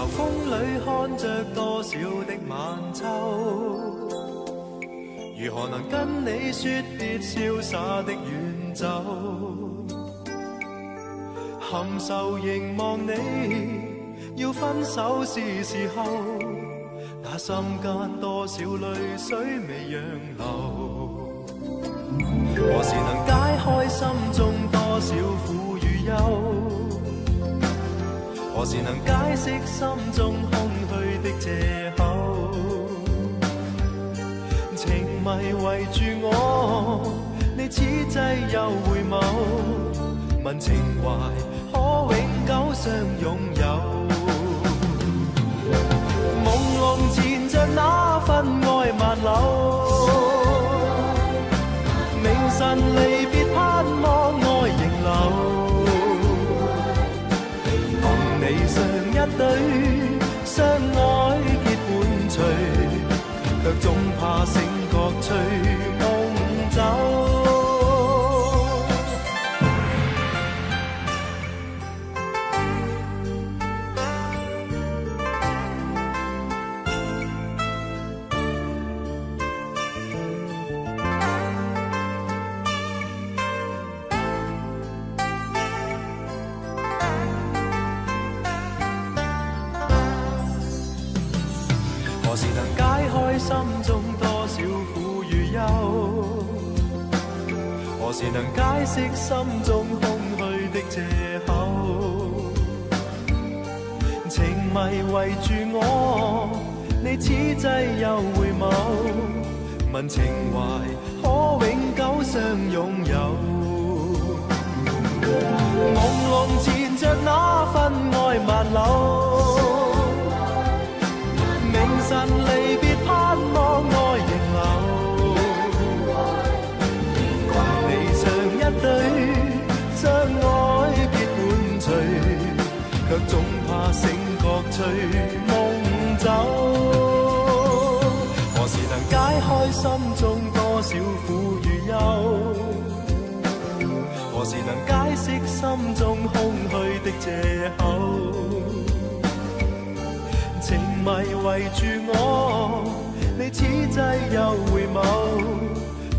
流風裏看着多少的晚秋，如何能跟你說別瀟灑的遠走？含愁凝望你，要分手是時候，那心間多少淚水未讓流？何時能解開心中多少苦與憂？何時能解釋心中空虛的借口？情迷圍住我，你此際又回眸，問情懷可永久相擁有？朦朧纏着那份愛萬縷，明晨離別盼望愛仍留。同你常一對，相愛結伴隨，卻總怕醒覺隨夢走。何時能解開心中多少苦與憂？何時能解釋心中空虛的借口？情迷圍住我，你此際又回眸，問情懷可永久相擁有？朦朧纏着那份愛萬縷。明晨離別盼望愛仍留，共你常一對，相愛結伴隨，卻總怕醒覺隨夢走。何時能解開心中多少苦與憂？何時能解釋心中空虛的借口？情迷圍住我，你此際又回眸，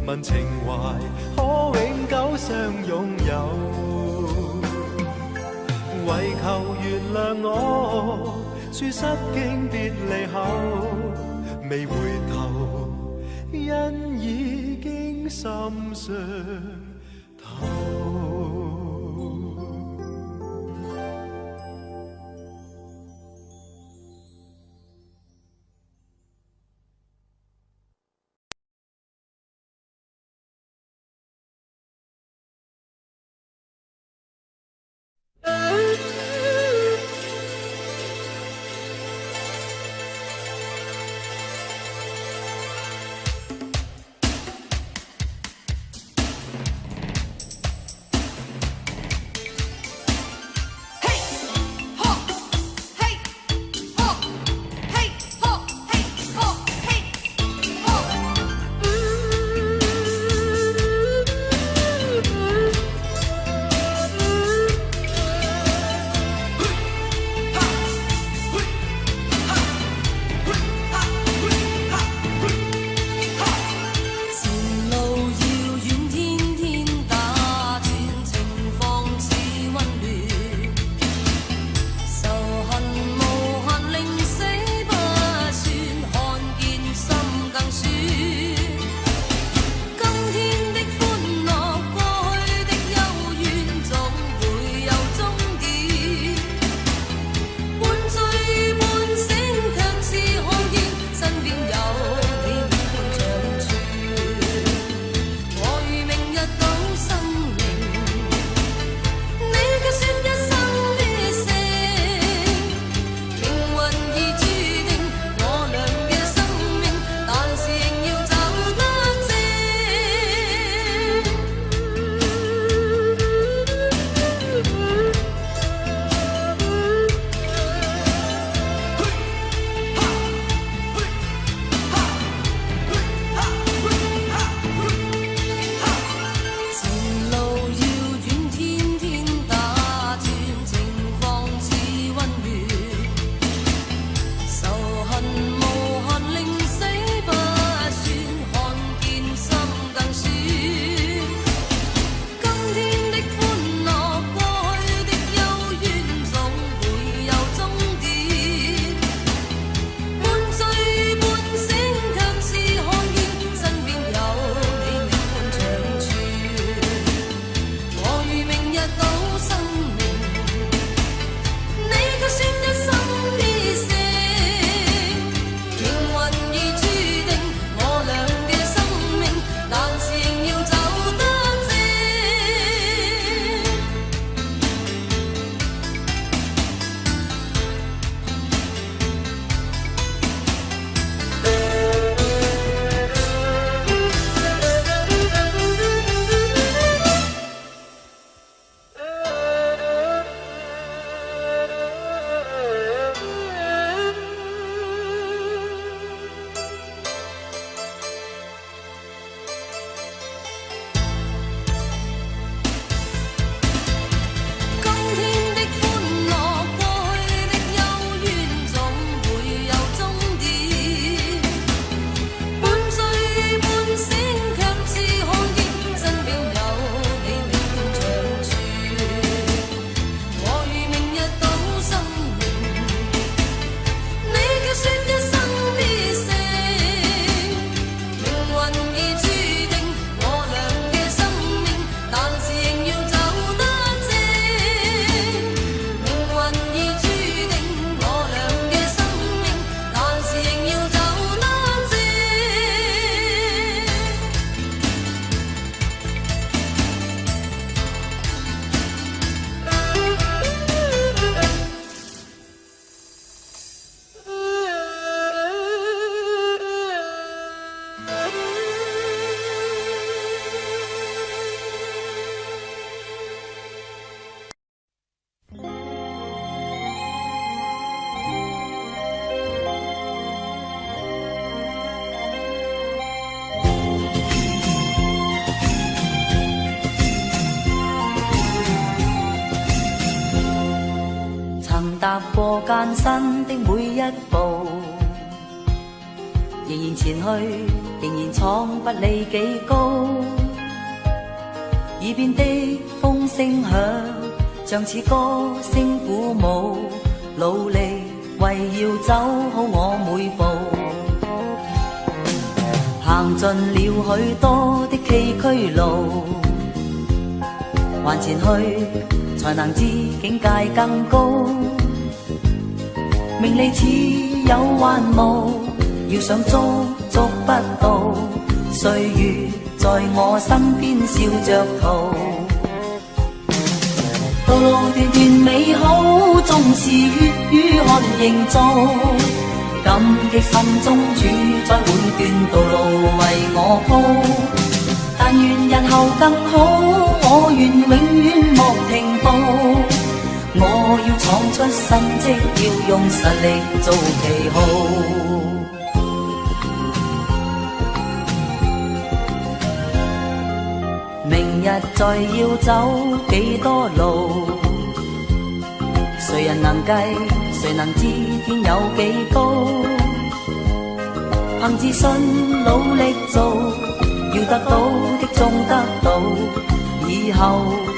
問情懷可永久相擁有？為求原諒我，說失驚別離後，未回頭，因已經心傷透。艱辛的每一步，仍然前去，仍然闖，不理幾高。耳邊的風聲響，像似歌聲鼓舞，努力為要走好我每步。行盡了許多的崎嶇路，還前去，才能知境界更高。名利似有還無，要想捉捉不到。歲月在我身邊笑着逃，道路段段美好，縱是血與汗營造。感激心中主宰每段道路為我鋪，但願日後更好，我願永遠莫停步。我要闖出新績，要用實力做旗號。明日再要走幾多路？誰人能計？誰能知天有幾高？憑自信努力做，要得到的終得到，以後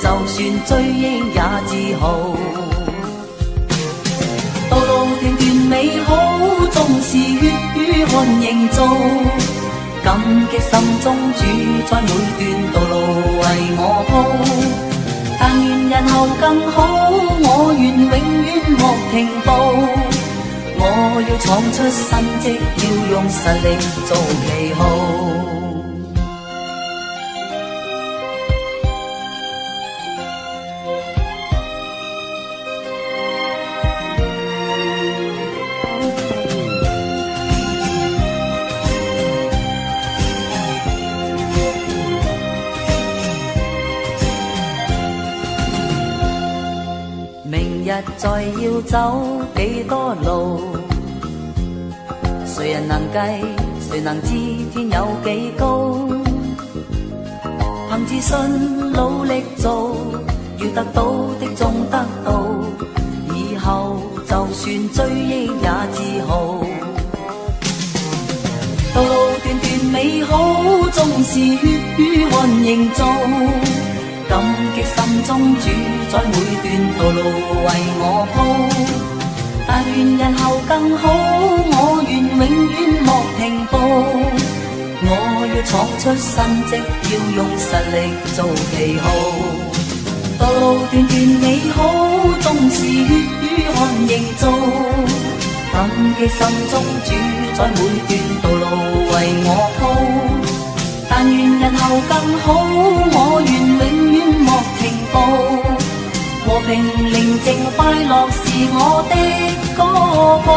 就算追憶也自豪。道路段段美好，縱是血與汗營造。感激心中主宰每段道路為我鋪，但願日後更好，我願永遠莫停步。我要闖出新績，要用實力做旗號。明日再要走幾多路？誰人能計？誰能知天有幾高？憑自信努力做，要得到的終得到，以後就算追憶也自豪。道路段段美好，縱是血與汗營造。感激心中主宰每段道路為我鋪，但願日後更好，我願永遠莫停步。我要闖出新績，要用實力做旗號。道路段段美好，縱是血與汗營造。感激心中主宰每段道路為我鋪，但願日後更好，我願永遠莫停步。和平寧靜快樂是我的歌譜。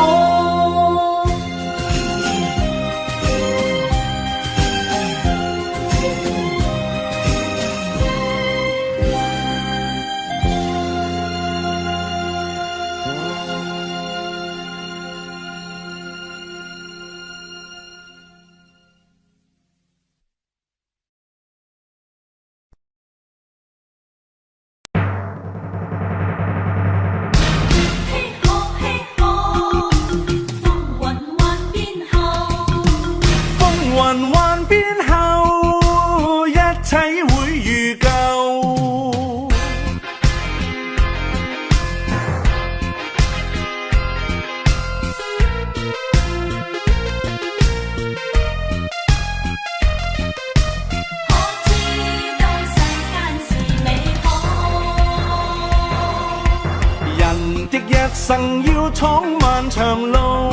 生要闖漫長路，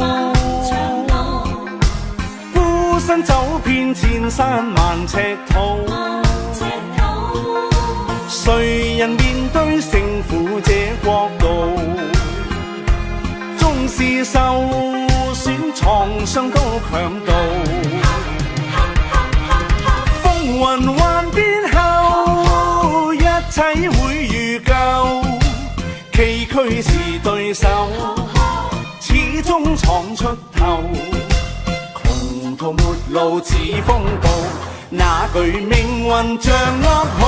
孤身走遍千山萬尺土。誰人面對勝負這國度，縱是受損創傷都強渡。風雲幻變後，一切會如舊。崎嶇是對手，始終闖出頭。窮途末路似風暴，哪懼命運像噩耗。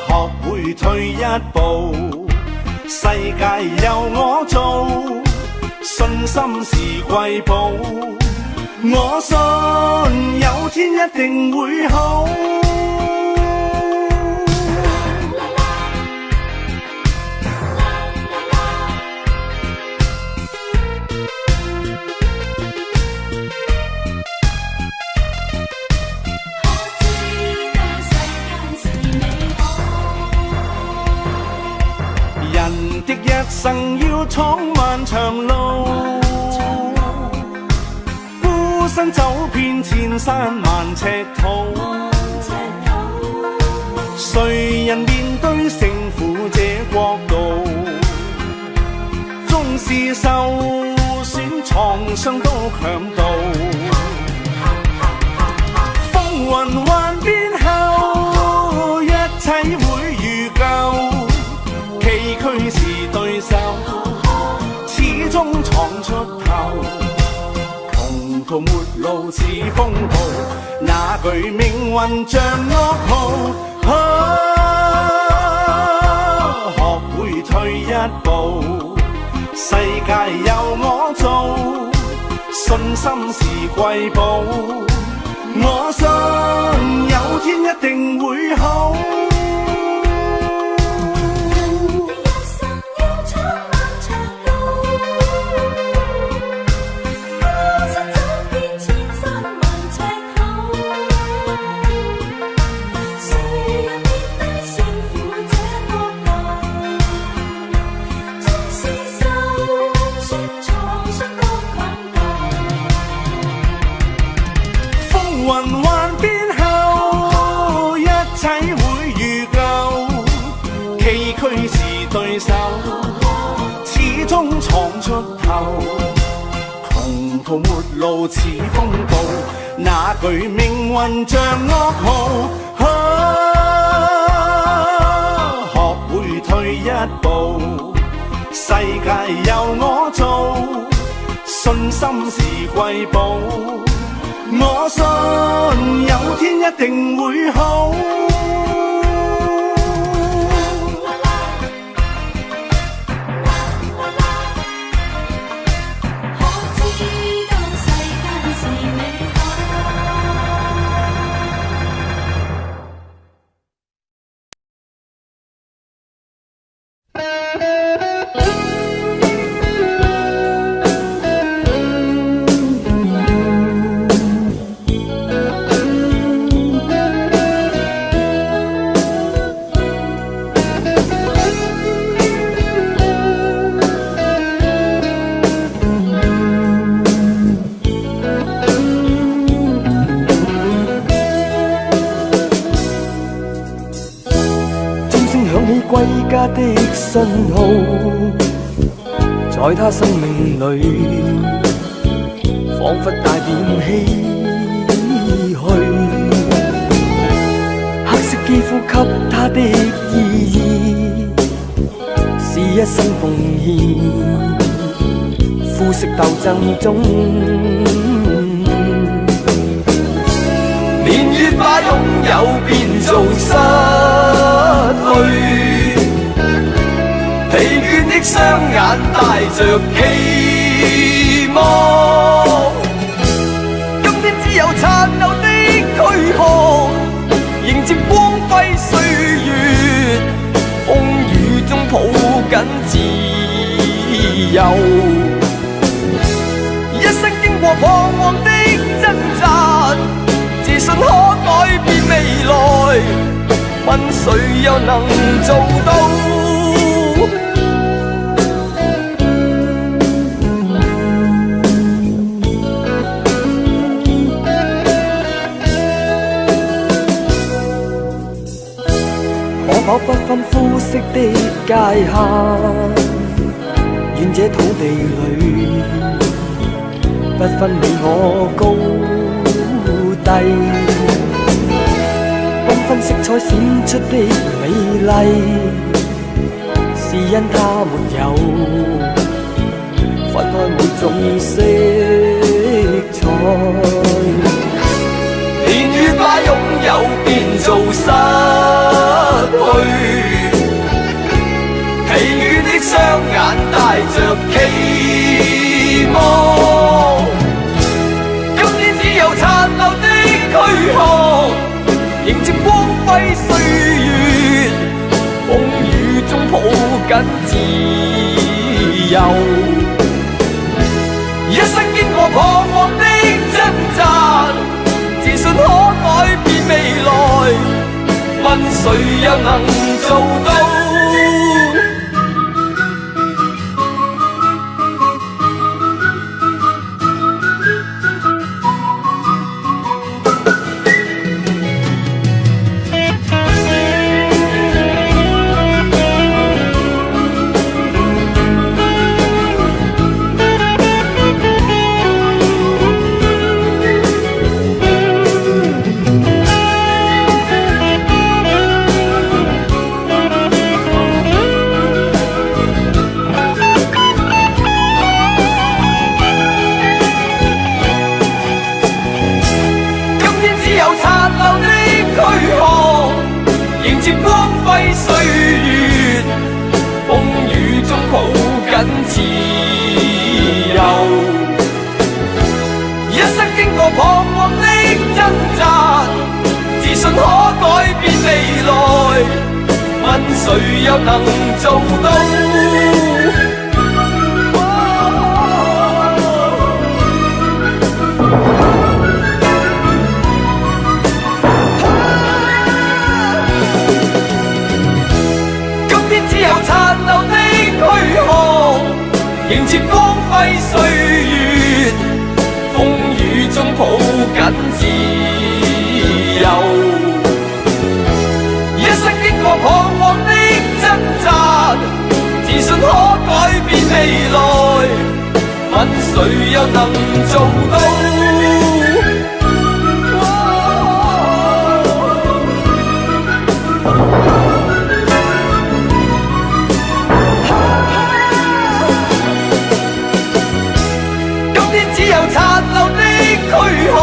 學會退一步，世界由我做，信心是瑰寶。我信有天一定會好。人的一生要闖漫長路，孤身走遍千山萬尺土。誰人面對勝負這國度，縱是受損創傷都強渡。風雲幻變後，一切會如舊。崎嶇是對手，始終闖出頭。窮途末路似風暴，哪懼命運像噩耗。學會退一步，世界由我做，信心是瑰寶。我信有天一定會好。風雲幻變後，一切會如舊。崎嶇是對手，始終闖出頭。窮途末路似風暴，哪懼命運像噩耗。學會退一步，世界由我做，信心是瑰寶。我信有天一定會好。鐘聲響起歸家的信號，在他生命裏，彷彿帶點唏噓。黑色肌膚給他的意義，是一生奉獻。膚色鬥爭中，年月把擁有變做失去，疲倦的雙眼帶着期望，今天只有殘留的軀殼，迎接光輝歲月，風雨中抱緊自由。一生經過彷徨的掙扎，自信可改變未來，問誰又能做到？可否不分膚色的界限，願這土地裏不分你我高低，繽紛色彩閃出的美麗，是因它沒有分開每種色彩。年月把擁有變做失去，疲倦的雙雙眼帶着期望。今天只有殘留的軀殼，迎接光輝歲月，風雨中抱緊自由。一生經過彷徨的掙扎，自信可改變未來，問誰又能做到？今天只有殘留的軀殼，迎接光輝歲月，風雨中抱緊自由。一生經過彷徨的掙扎，自信可改變未來，問誰又能做到？今天只有殘留的軀殼，迎接光輝歲月，風雨中抱緊自由。一生經過彷徨的掙扎，自信可改變未來，問誰又能做到？今天只有殘留的軀殼，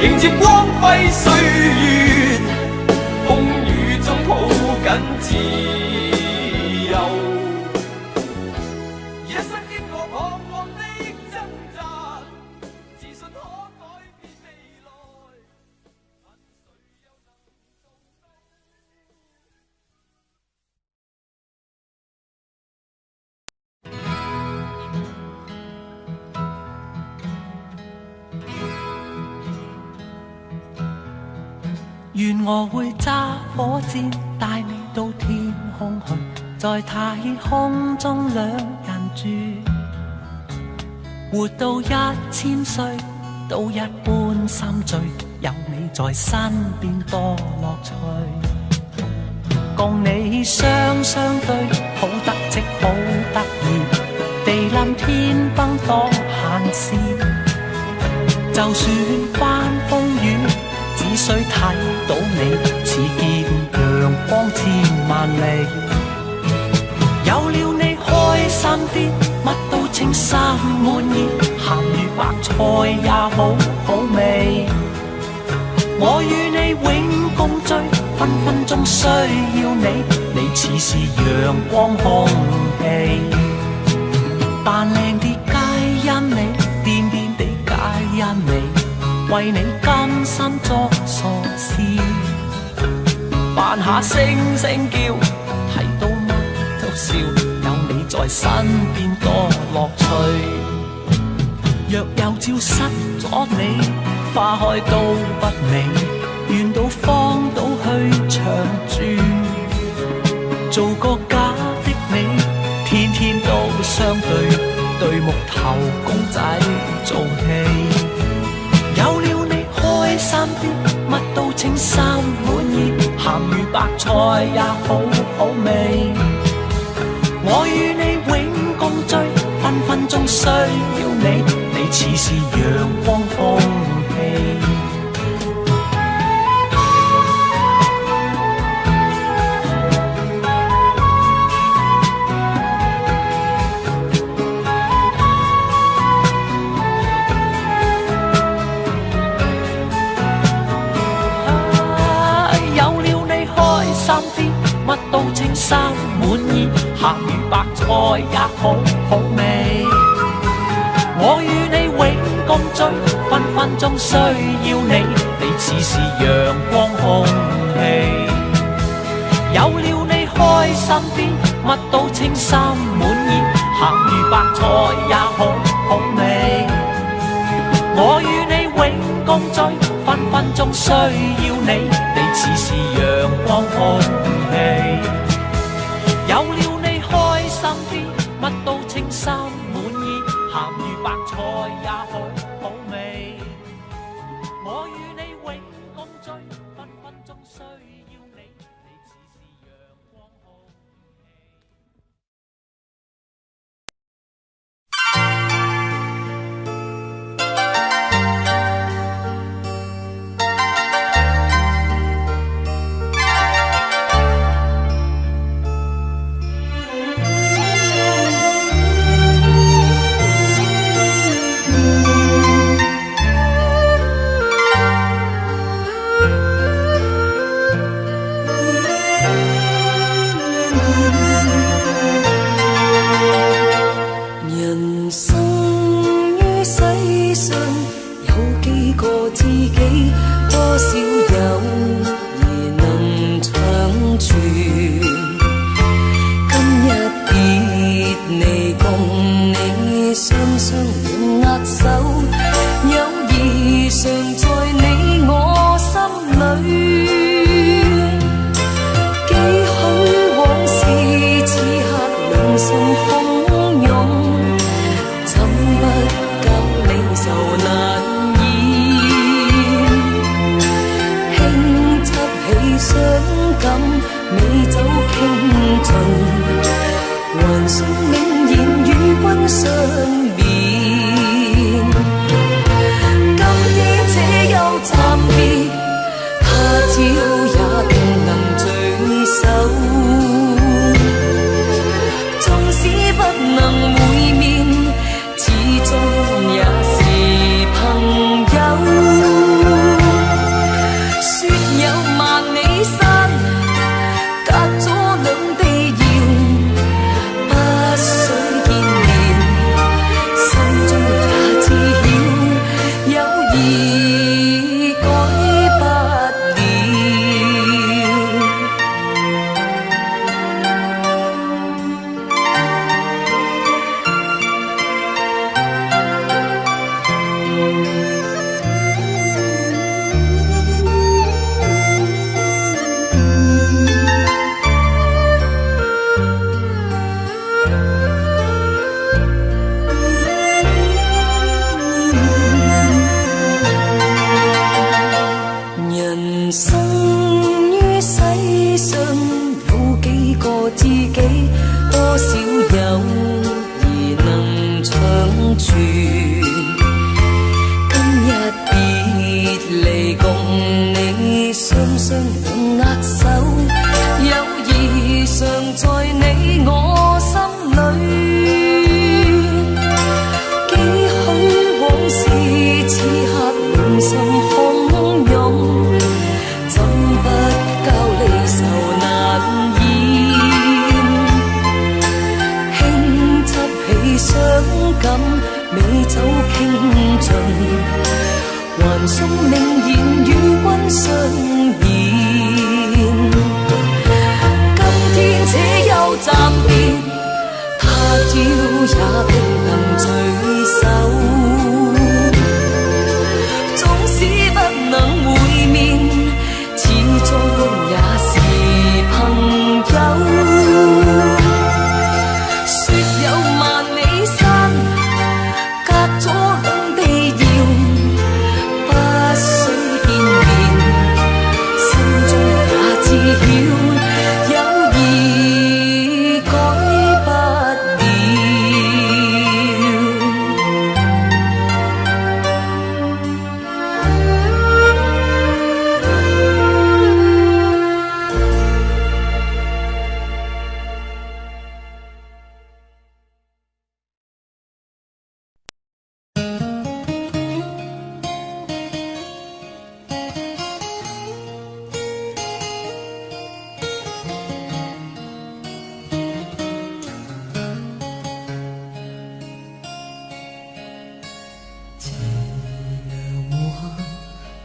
迎接光輝歲月，風雨中抱緊自由。一生經過彷徨的掙扎，自信可改變未來，問誰又能做到？願我會揸火箭帶你到天空去，在太空中兩人住，活到1000歲都一般心醉，有你在身邊多樂趣。共你雙雙對，好得戚好得意，地冧天崩當閒事。就算翻風雨，只需睇到你，似見陽光千萬里。有了你開心啲，乜都稱心滿意，鹹魚白菜也好好味。我與你永共聚，分分鐘需要你，你似是陽光空氣。扮靚啲皆因你，癲癲地皆因你，為你甘心作傻事。扮下猩猩叫，睇到乜都笑，有你在身邊多樂趣。若有朝失咗你，花開都不美，願到荒島去長住，做個假的你，天天都相對，對木頭公仔做戲。有了你開心啲，乜都稱心滿意，鹹魚白菜也好好味。我與你永共聚，分分鐘需要你，你似是陽光空氣。有了你開心啲，乜都稱心滿意，鹹鹹魚白菜也好好味。我與你永共聚，分分鐘需要你，你似是陽光空氣。有了你開心啲，乜都稱心滿意，鹹魚白菜也好好味。我與你永共聚，分分鐘需要你，你似是陽光空氣。有了你開心啲，乜都稱心滿意，鹹魚白菜也好好味。我與你永共聚，分分鐘需要你，你似是陽光空氣。人生於世上有幾個知己，多少友誼能長存？今日別離共你雙雙握手，友誼常在你我心裏。幾許往事，此刻兩心洶湧，怎不教離愁難掩？輕執起傷感，美酒傾盡，還送銘言與君相勉。今天且休暫別，他朝也定能聚首。縱使不能會面，始終也是朋友。說有萬里山，隔咗兩地遙，不需見面，心中也知曉，友誼改不了。人生於世上有幾個知己，多少友誼能長存？今日別離共你雙雙握手，友誼常在你我心裏。幾許往事，此刻兩心洶湧，怎不教離愁難掩？輕執起傷感，美酒傾盡，還送銘言與君相勉。今天且休暫別，他朝也定能聚首。縱使不能會面，始終也是朋友。說有萬里山，隔咗兩地遙，不需見面，心中也知曉，友誼改不了。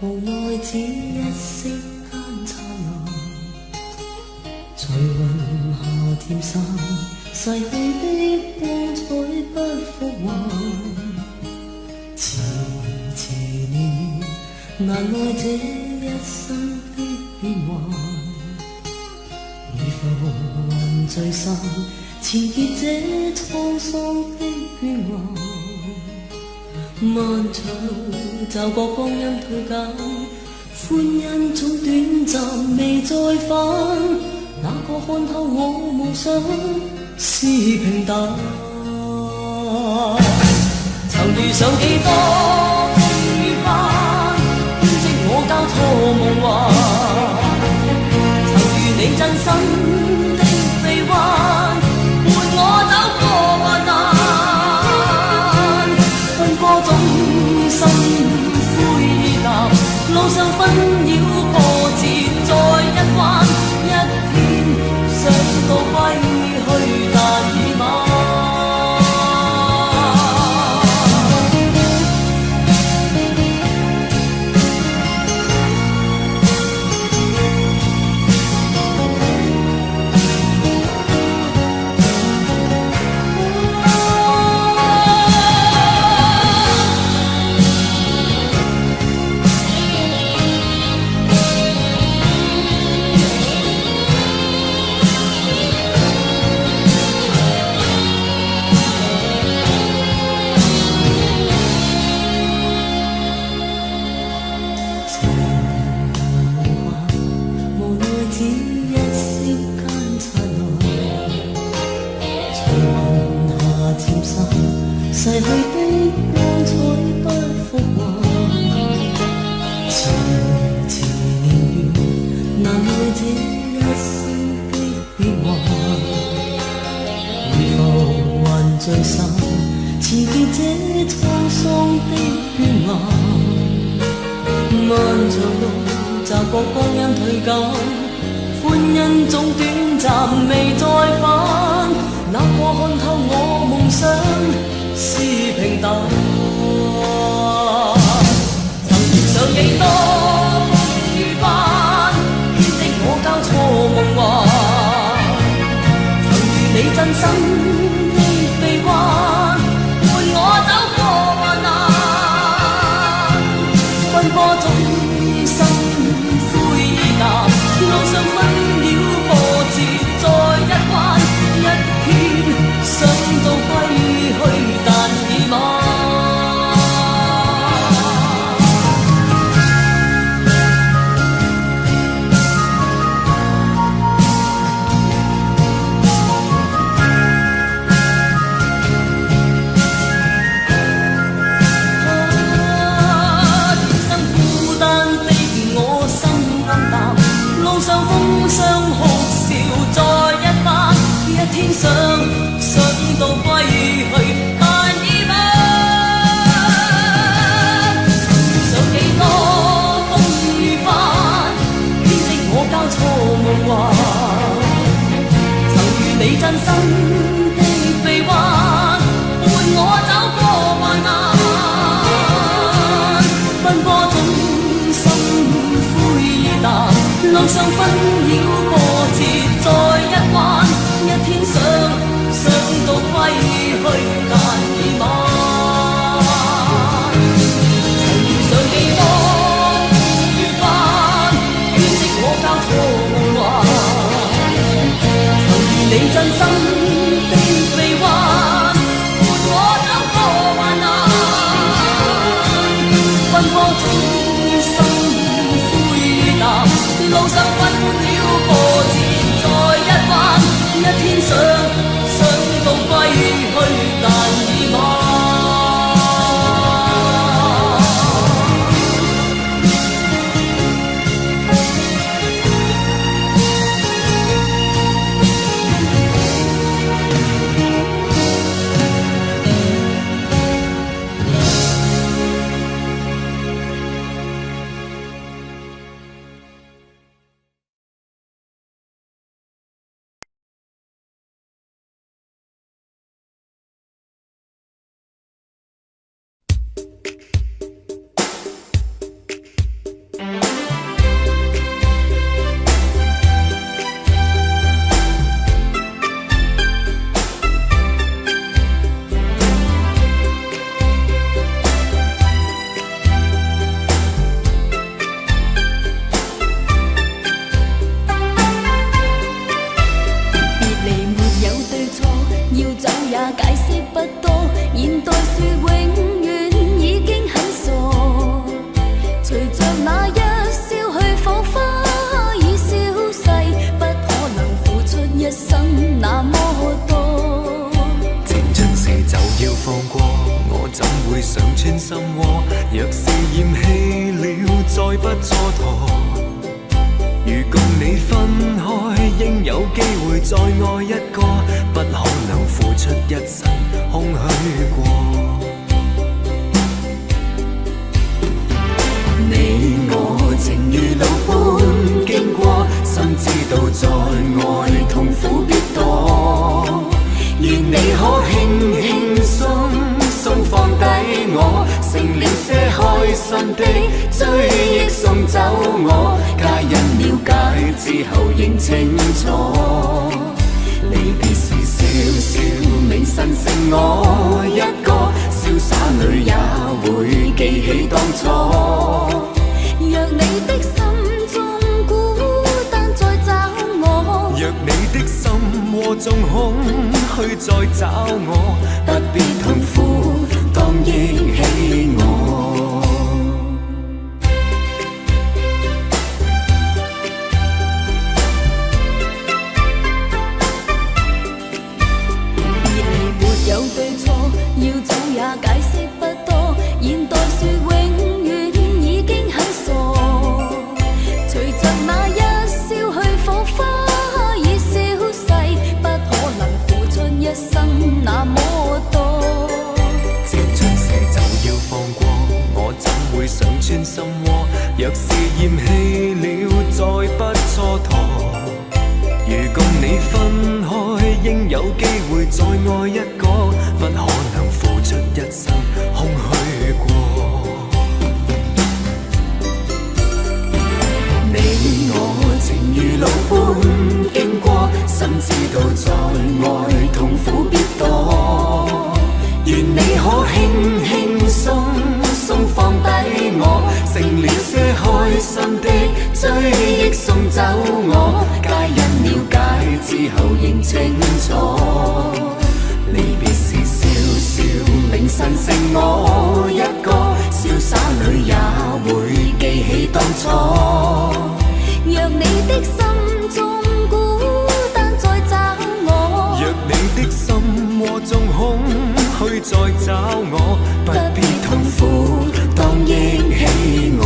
無奈只一息間燦爛，隨雲霞漸散，逝去的光彩不復還。遲遲年月，難耐這一生的變幻。如浮雲聚散，纏結這滄桑的倦顏。漫長路，驟覺光陰退減，歡欣總短暫，未再返。哪個看透我夢想是平淡？曾遇上幾多風雨帆，編織我交錯夢幻。曾遇你真心的臂彎，伴我走過患難。奔波中心灰意淡，路上紛擾波折再一關，一天想到歸去，但已晚。情無限，無奈只一息間燦爛，隨雲霞漸散，逝去的光彩不復還。遲遲年月，難耐這一生的變幻。如浮雲聚散，纏結這滄桑的倦顏。漫長路，驟覺光陰退減，歡欣總短暫，未再返。哪個看透我夢想是平淡？曾遇上幾多風雨帆，編織我交錯夢幻。曾遇你真心的臂彎，伴我走過患難。奔波中心灰意淡，路上紛擾波折再一關，一天想到歸釋不多，現代說永遠已經很傻。隨着那一消去火花已消逝，不可能付出一生那麼多。青春時就要放過，我怎會想穿心窩？若是厭棄了，再不蹉跎。如共你分開，應有機會再愛一個，不可能付出一生空虛過。你我情如路般經過，心知道再愛痛苦必多。願你可輕輕鬆鬆放低我，剩了些開心的追憶送走我，皆因了解之後認清楚。離別時笑笑明神剩我一個，瀟灑裏也會記起當初。若你的心中孤單再找我，若你的心窩中空虛再找我，不必痛苦，當憶起我。別離沒有對錯，要早也解釋不多。現代說永遠已經很傻，隨着那一消去火花已消逝，不可能付出一生那麼多。青春時就要放過，我怎會想穿心窩？若是厭棄了，再不蹉跎。如共你分開，應有機會再愛一個，不可能付出一生空虛過。你我情如路般經過，心知道再愛痛苦必多。願你可輕輕鬆鬆放低我，剩了些開心的追憶送走我，皆因了解之後認清楚。離別時笑笑明神剩我一個，瀟灑裏也會記起當初。若你的心中孤單再找我，若你的心窩中空虛再找我，不必痛苦，當憶起我。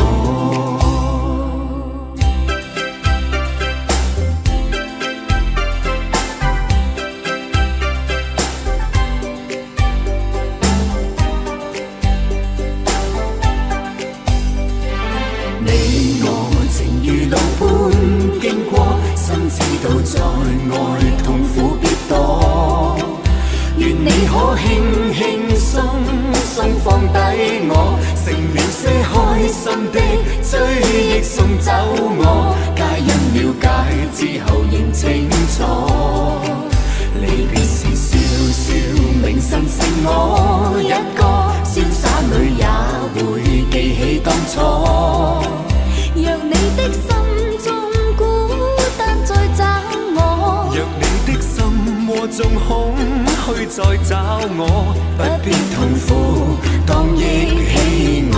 你我情如路般經過，心知道再愛痛苦必多。願你可輕輕鬆鬆放低我，剩了些開心的追憶送走我，皆因了解之後認清楚。離別時笑笑明神剩我一個，瀟灑裏也會記起當初。若你的心中孤單再找我，若你的心窩中空虛再找我，不必痛苦，當憶起我。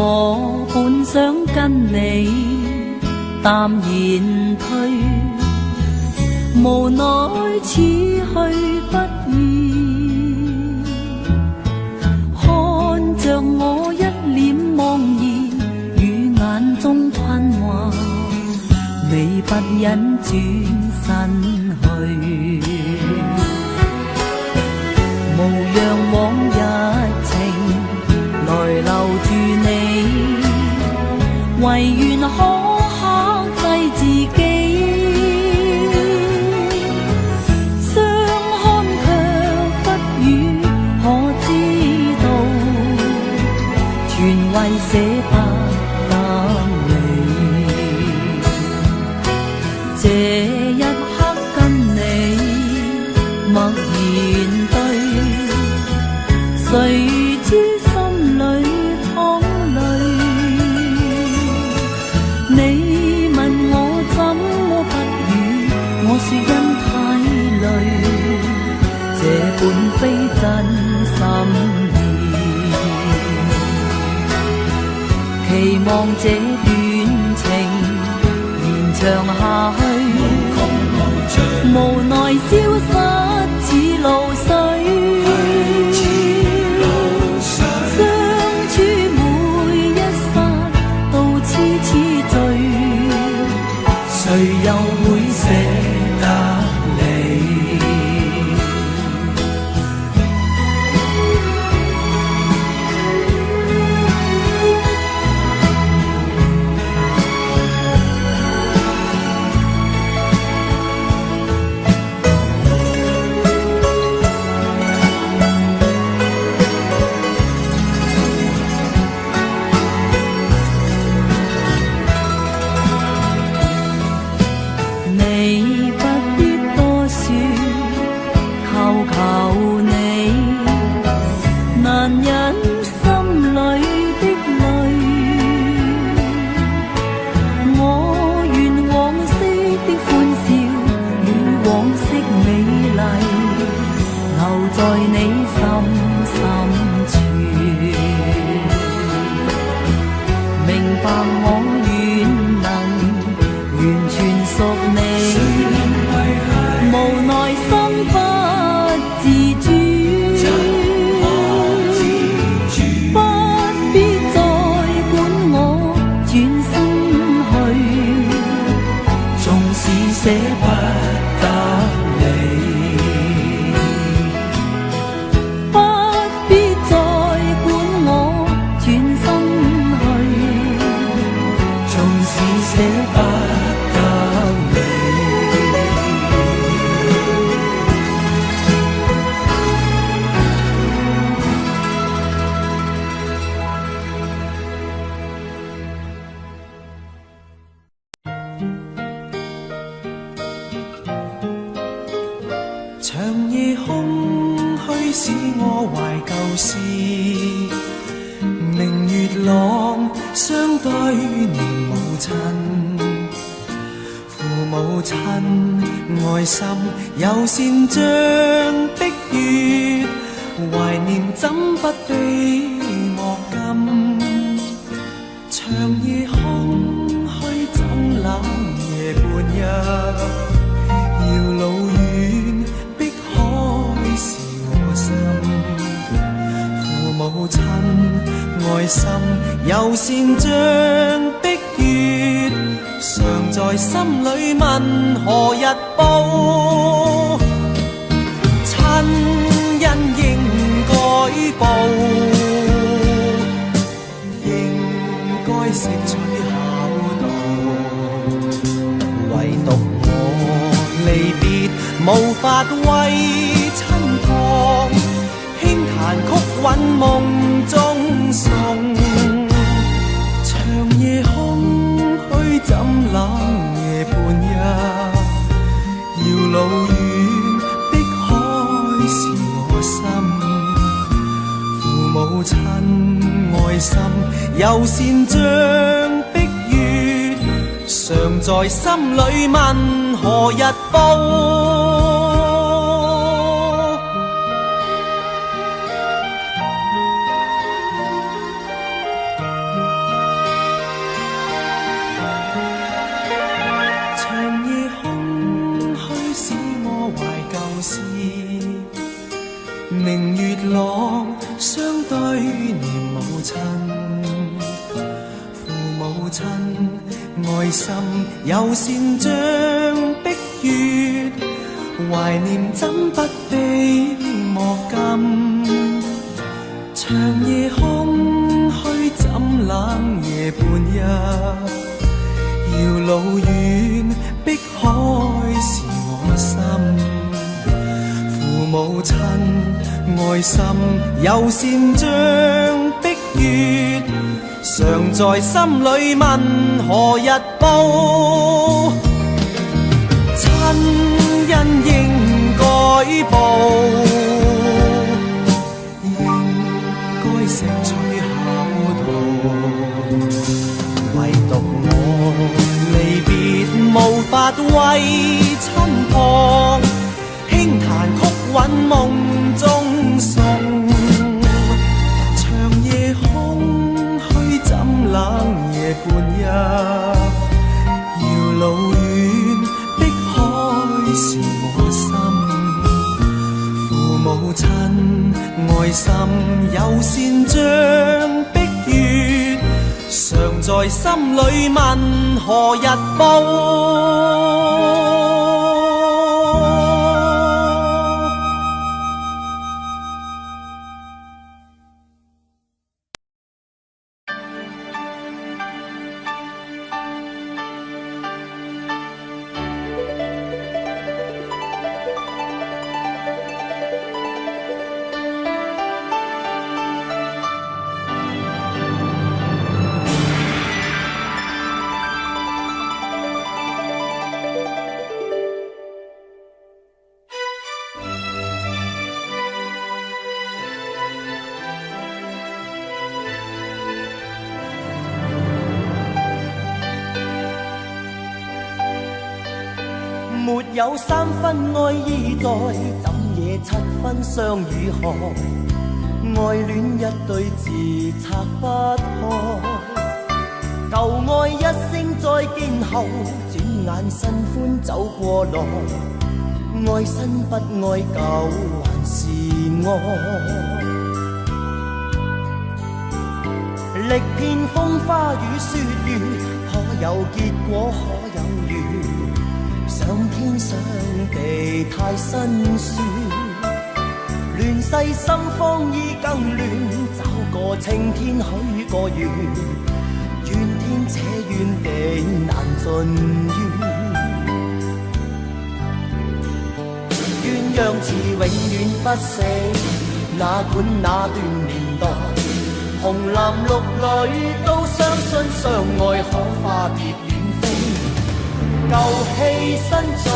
我本想跟你淡然退，無奈此去不易。看着我一臉茫然與眼中困惑，你不忍轉身去。捨不得你。這一刻跟你默然對，誰知心裏淌淚。你問我怎麼不語，我說因太累，這本非真心意。期望這段情延長下去，無奈消失似露水。相處每一剎都痴痴醉，誰又會捨得你？你不必多說，求求你，難忍心裏的淚。我願往昔的歡笑與往昔美麗，留在你心深處。明白我願能完全屬你，無奈心不自主，不必再管我轉身去，縱使捨不得你，不必再管我轉身去，縱使捨不得你。長夜空虛使我懷舊事，明月朗相對念母親，父母親愛心猶羨像碧月，懷念怎不比莫今？長夜空虛怎冷夜半泣？遙老遠，碧海是我心。父母親愛心猶羨像碧月，常在心裏問何日報？親恩應該報，應該識取孝道。唯獨我離別，無法為親托，輕彈曲韻夢中送。長夜空虛怎冷夜半泣？遙老遠，碧海是我心。父母親愛心猶羨像碧月，常在心裏問何日報？長夜空虛使我懷舊事，明月朗相對念母親，父母親愛心猶羨像碧月，懷念怎不比莫今？長夜空虛怎冷夜半泣？遙老遠，碧海是我心。父母親愛心猶羨像碧月，月，常在心裏問何日報？親恩應該報，應該識取孝道，唯獨我離別無法為親旁，輕彈曲韻夢中送。長夜空虛怎冷夜半泣，遙路遠碧海是我心。父母親愛心友善像碧月，常在心裏問何日報？沒有三分愛意在，怎惹七分傷與害？愛戀一對字拆不開，舊愛一聲再見後，轉眼新歡走過來，愛新不愛舊還是愛。歷遍風花雨雪月，可有結果可有緣？上天上地太辛酸，亂世心慌意更亂，找個青天許個願，怨天且怨地難盡怨。鸳鸯似永遠不死，哪管那段年代，紅男綠女都相信相愛可化蝶遠飛。舊戲新做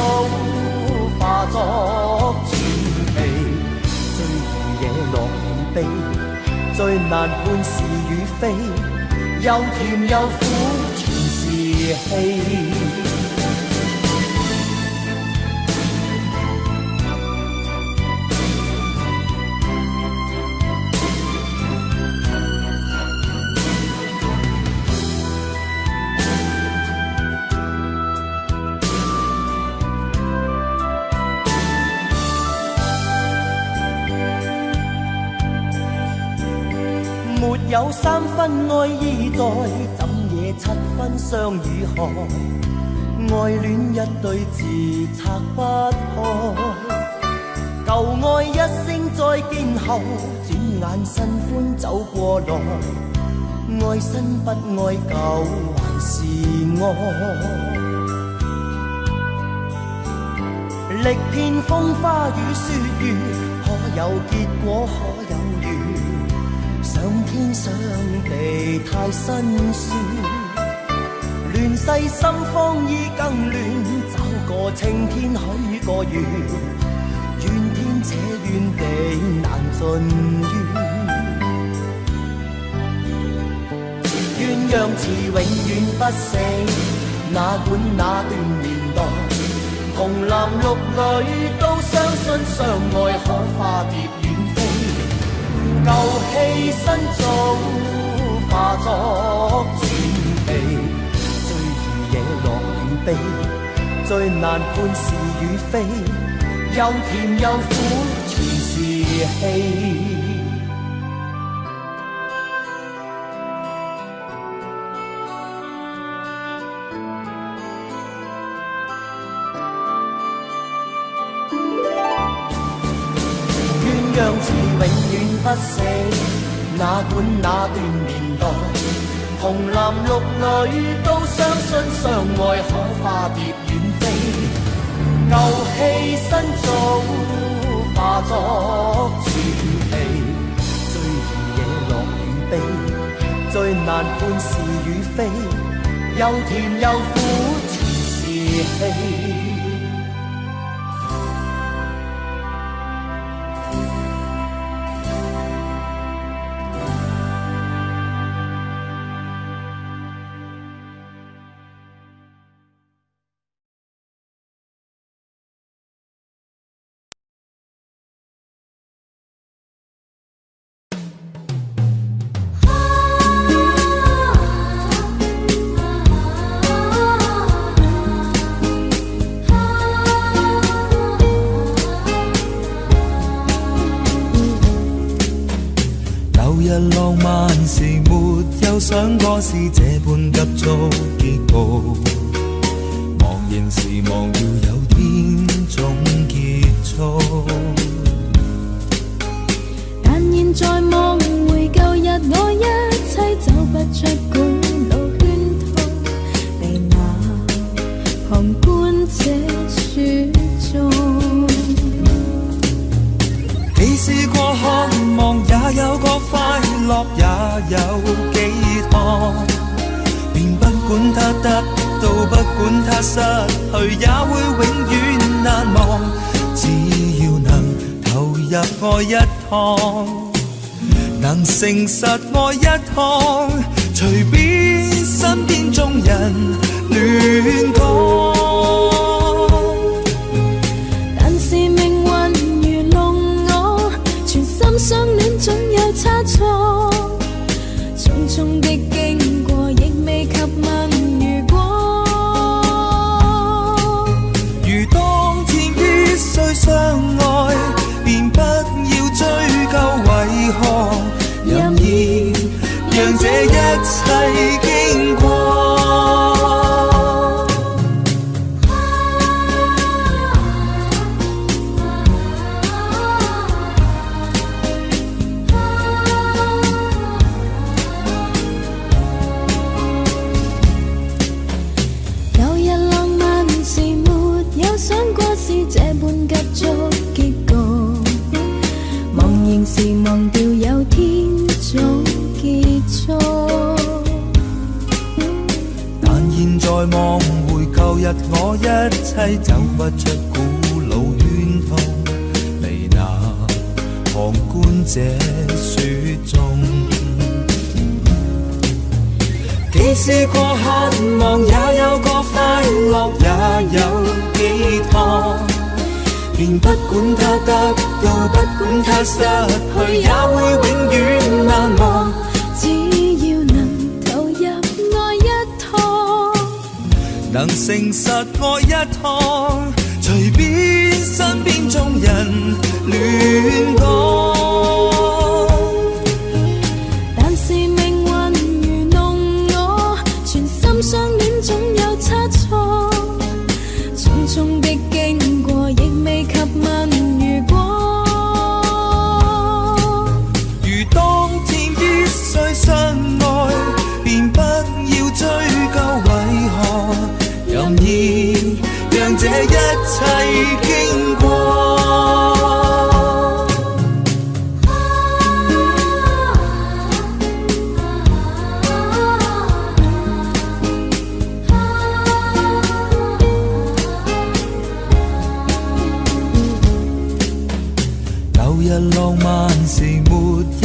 化作傳奇，最易惹樂與悲，最難判是與非，又甜又苦全是戲。沒有三分愛意在，怎惹七分傷與害？愛戀一對字拆不開，舊愛一聲再見後，轉眼新歡走過來，愛新不愛舊還是愛。歷遍風花雨雪月，可有結果可有緣？上天上地太辛酸，亂世心慌意更亂，找個青天許個願，怨天且怨地難盡怨。鸳鸯似永遠不死，哪管那段年代，紅男綠女都相信相愛可化蝶遠飛。舊戲新做化作傳奇，最易惹樂與悲，最難判是與非，又甜又苦全是戲。鸳鸯似永遠不死，哪管那段年代，紅男綠女都相信相愛可化蝶遠飛。舊戲新做化作傳奇，最易惹樂與悲，難判是與非，又甜又苦全是戲。舊日浪漫時，沒有想過是這般急速結局。忘形時忘掉有天總結束。但現在望回舊日，我一切走不出古老圈套，被那旁觀者說中。既試過渴望，也有過快樂，也有幾趟，便不管他得到，不管他失去，也會永遠難忘。只要能投入愛一趟，能誠實愛一趟，隨便身邊眾人亂講。但是命運愚弄我，全心相戀總有差錯，匆匆的經過，亦未及問如果。如當天必須相愛，便不要追究為何，任意讓這一切經過。舊日浪漫時，沒有想過是這般急速結局。忘形時忘掉有天總結束。但現在望回舊日，我一切走不出古老圈套，被那旁觀者說中。既試過渴望，也有過快樂，也有幾趟，便不管他得到，不管他失去，也會永遠難忘。只要能投入愛一趟，能誠實愛一趟，隨便身邊眾人亂講。但是命運愚弄我，全心相戀總有差錯，匆匆的經過，亦未及問如果。如當天必須相愛，便不要追究為何，任意讓這一切經過。舊日浪漫時，沒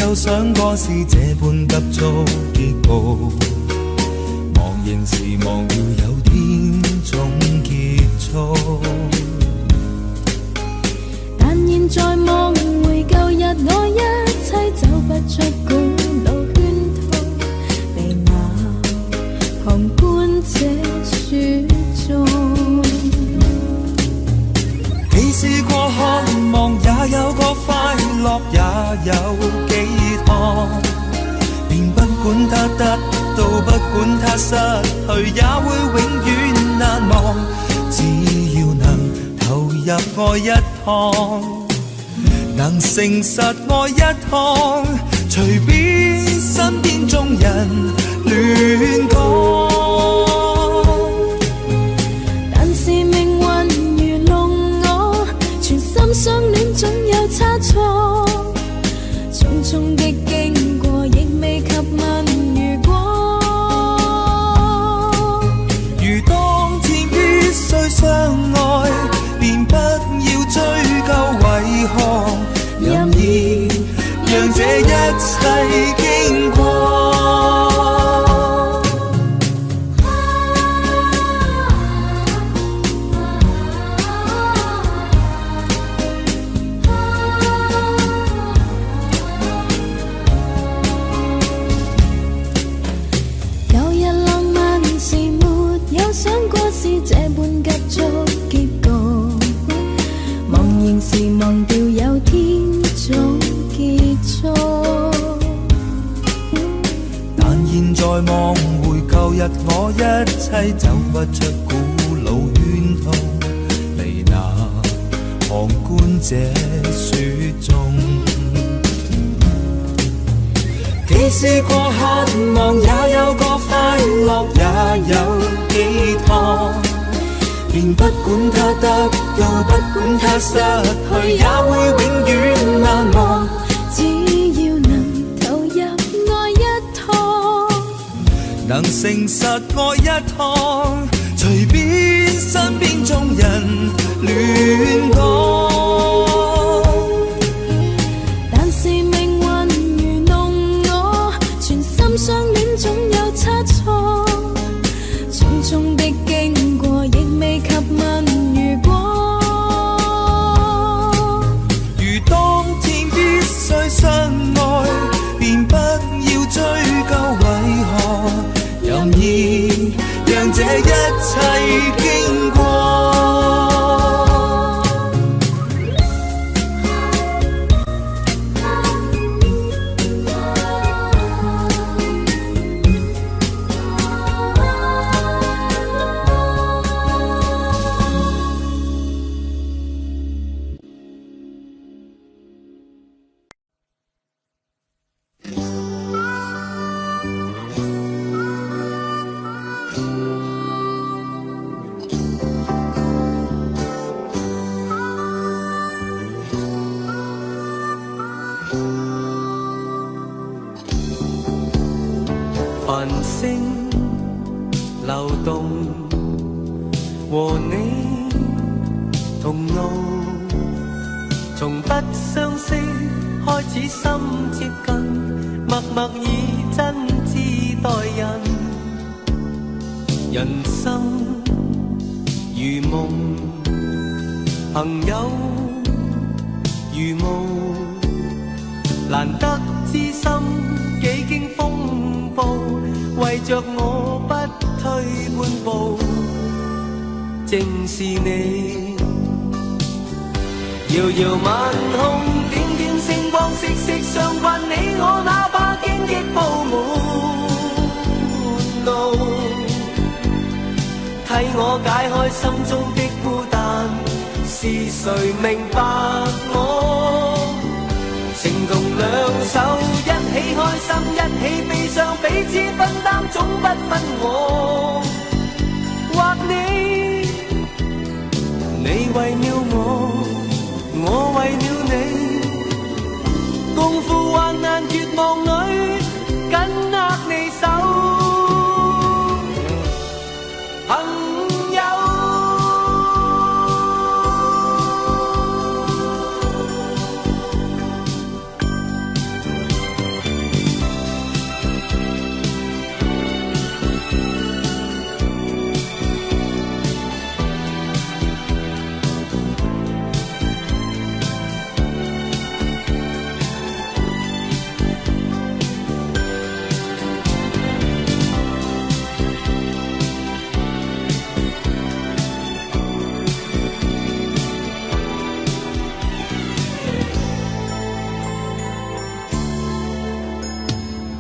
有想過是這般急速結局。忘形時忘掉有天總結束。但現在望回舊日，我一切走不出古老圈套，被那旁觀者說中。既試過渴望，也有過快樂，也有幾趟，便不管他得到，不管他失去，也會永遠難忘。只要能投入愛一趟，能誠實愛一趟，隨便身邊眾人亂講。但是命運愚弄我，全心相戀總有差錯，匆匆的經過，亦未及問如果。日我一切走不出古老圈套，被那旁觀者說中。既試過渴望，也有過快樂，也有寄託。便不管他得到，不管他失去，也會永遠難忘。只要能投入愛一趟，能誠實愛一趟，隨便身邊眾人亂講。但是命運愚弄我，全心相戀總有差錯，匆匆的經過，亦未及問如果。如當天必須相愛，便不要追究為何，任意讓這一切經過。繁星流動，和你同路，從不相識開始心接近，默默以真摯待人。人生如夢，朋友如霧，難得知心幾經風暴，為着我不退半步，正是你。遙遙晚空，點點星光，息息相關，你我哪怕荊棘鋪滿路，替我解開心中的孤單，是誰明白我？情同兩手，一起開心，一起悲傷，彼此分擔，總不分我或你。你為了我，我為了你，共赴患難絕望裏，緊握你手，朋友。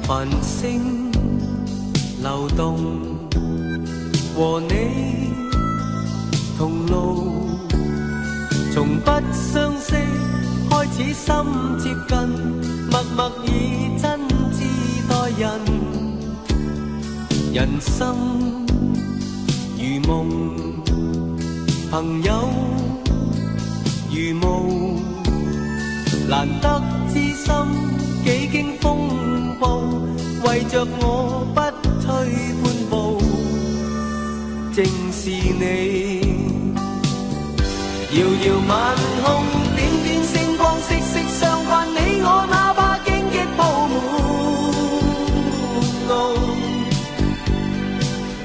繁星流動，和你同路，從不相識開始心接近，默默以真摯待人。人生如夢，朋友如霧，難得知心幾經風暴，為着我不退半步，正是你。遙遙晚空，點點星光，息息相關，你我哪怕荊棘鋪滿路，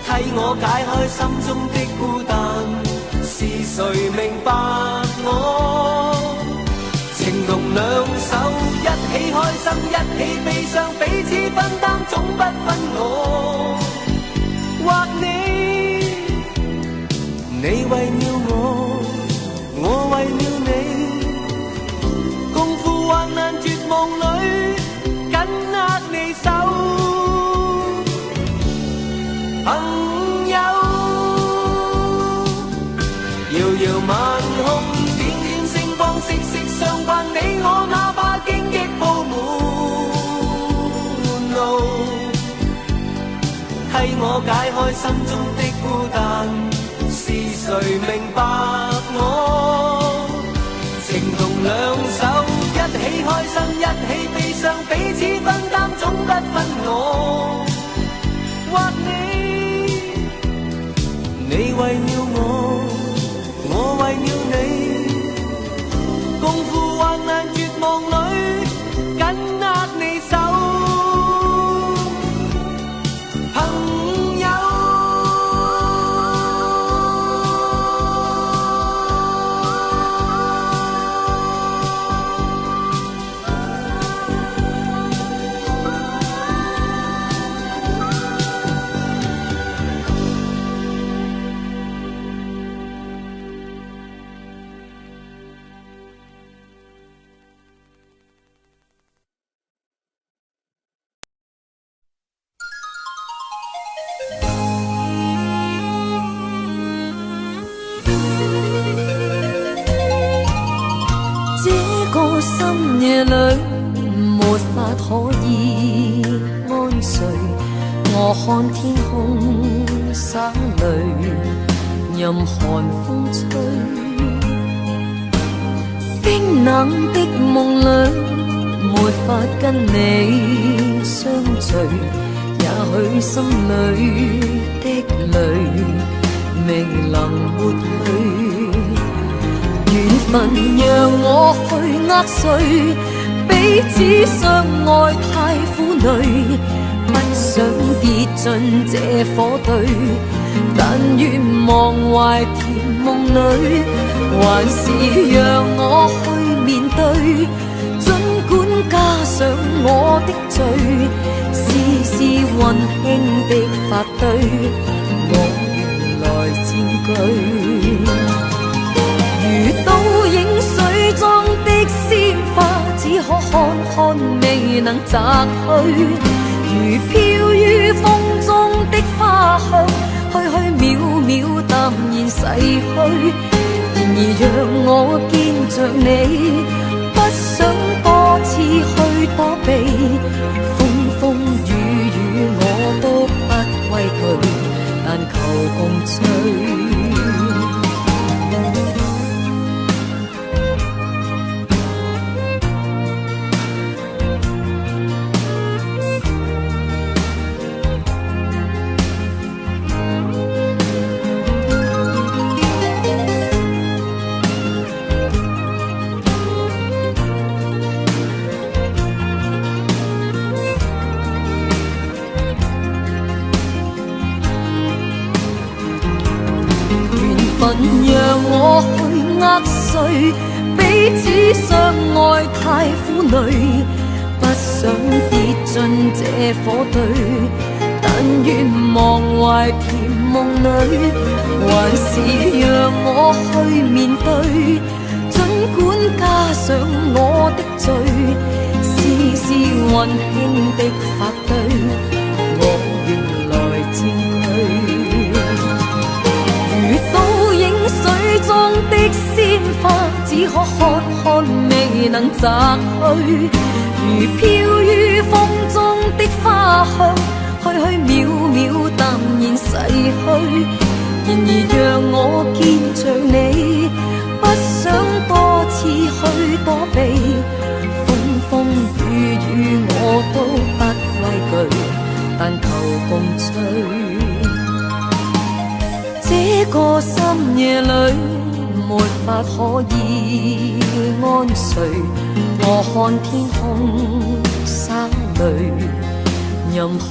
替我解開心中的孤單，是誰明白我？情同兩手，一起開心，一起悲傷，彼此分擔，總不分我或你。你為了我，我為了你，共赴患難絕望裏，緊握你手，朋我解開心中的孤單，是誰明白我？情同兩手，一起開心，一起悲傷，彼此分擔，總不分我或你。你為了我，我為了你，共赴患難絕望裏，緊握你手，朋友。這個深夜裏沒法可以安睡，我看天空灑淚，任寒風吹。冰冷的夢裏沒法跟你相聚，也許心裏的淚未能抹去。緣分讓我去握誰，彼此相愛太苦累，不想跌進這火堆，但願忘懷甜夢裏，還是讓我去面對，儘管加上我的罪，絲絲溫馨的髮堆，我願來佔據。如倒影水中的鮮花，只可看看，未能摘去；如飄於風中的花香，虛虛渺渺淡然逝去。然而讓我見着你，不想多次去躲避，風風雨雨我都不畏懼，但求共醉。緣分讓我去握誰，彼此相愛太苦累，不想跌進這火堆，但願忘懷甜夢裏，還是讓我去面對，儘管加上我的罪，絲絲溫馨的髮堆，我願來佔據。如倒影水中的鮮花，只可看看，未能摘去；如飄於風中的花香，虛虛渺渺淡然逝去。然而讓我見着你，不想多次去躲避，風風雨雨我都不畏懼，但求共醉。這個深夜裏，沒法可以安睡。我看天空灑淚，任寒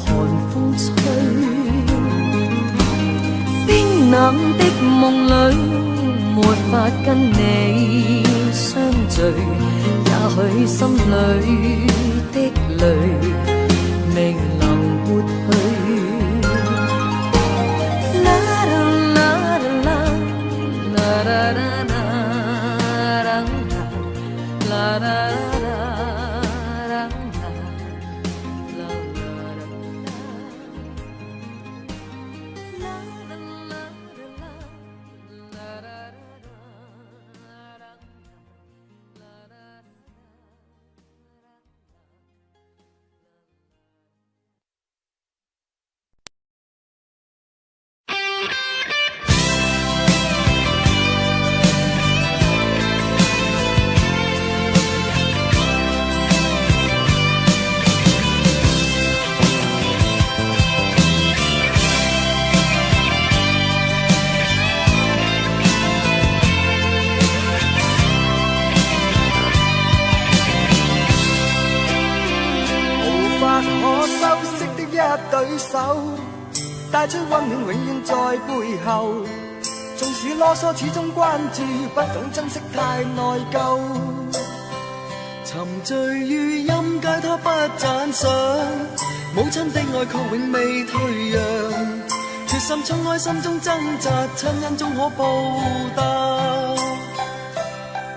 風吹。冰冷的夢裏，沒法跟你相聚，也許心裏的淚未能抹去。啦啦啦啦啦啦啦啦啦啦啦啦啦。對手，帶出溫暖永遠在背後。縱使囉嗦，始終關注，不懂珍惜太內疚。沉醉於音階，他不讚賞，母親的愛卻永未退讓。決心衝開心中掙扎，親恩終可報答。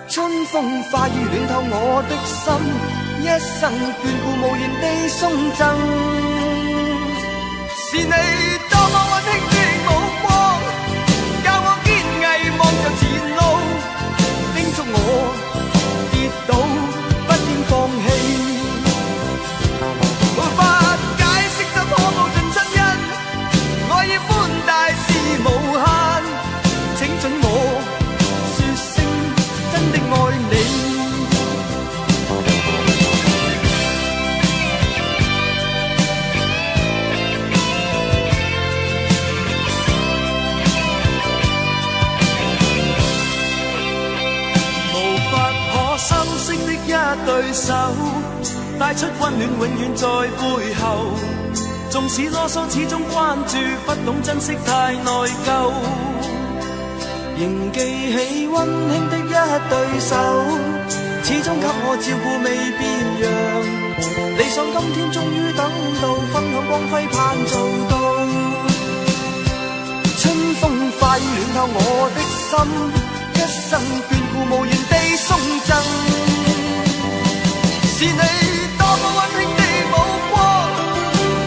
春風化雨暖透我的心，一生眷顧無言地送贈。是你多麼溫馨的目光，教我堅毅望着前路，叮囑我跌倒不應放棄。沒法解釋怎可報盡親恩，愛意寬大是無限，請准我說聲真的愛你。無法可修飾的一對手，帶出溫暖永遠在背後。縱使囉嗦，始終關注，不懂珍惜太內疚。仍記起溫馨的一對手，始終給我照顧未變樣。理想今天終於等到，分享光輝盼做到。春風化雨暖透我的心，一生眷顧無言地送贈。是你多麼溫馨的目光，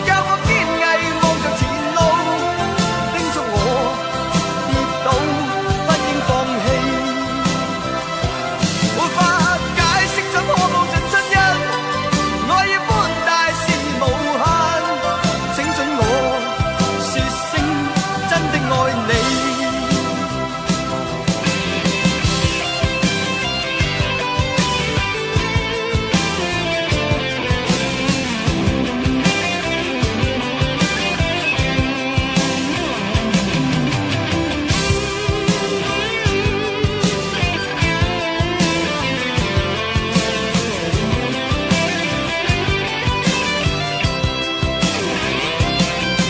教我堅毅望着前路，叮囑我跌倒不應放棄。沒法解釋怎可報盡親恩，愛意寬大是無限，請准我說聲真的愛你。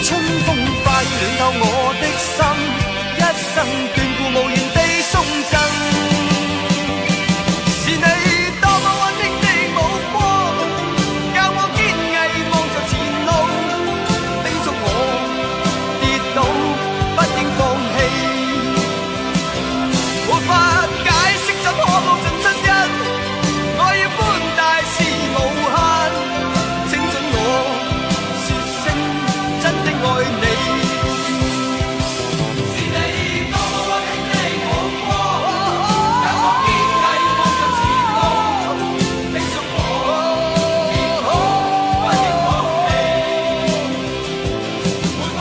春風化雨暖透我的心，一生眷顧無言地送贈。是你多麼溫馨的目光，教我堅毅望着前路，叮囑我跌倒不應放棄。沒法解釋怎可報盡親恩，愛意寬大是無限，請准我說聲真的愛你。是你多麼溫馨的目光，教我堅毅望着前路，叮囑我跌倒不應放棄。沒法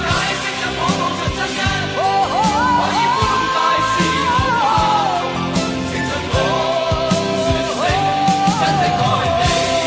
解釋怎可報盡親恩，愛意寬大是無限，請准我說聲真的愛你。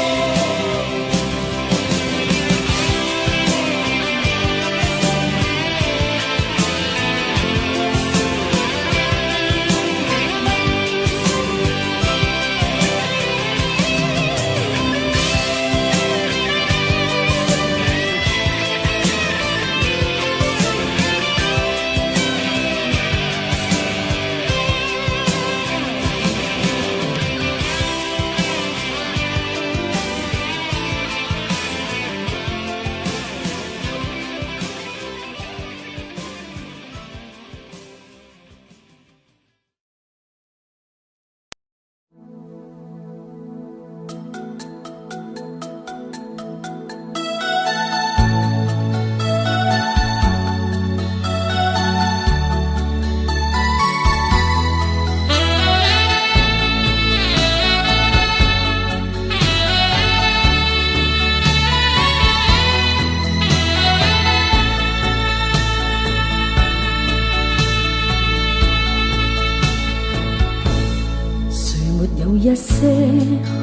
誰沒有一些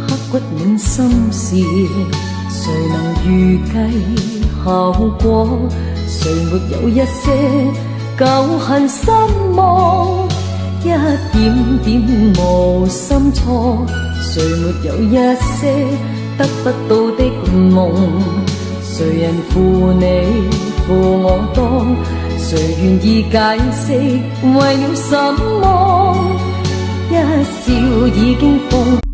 刻骨銘心事？誰能預計後果？誰沒有一些舊恨心魔？一點點無心錯，誰沒有一些得不到的夢？誰誰人負你負我多？誰願意解釋為了什麼？一笑已經風。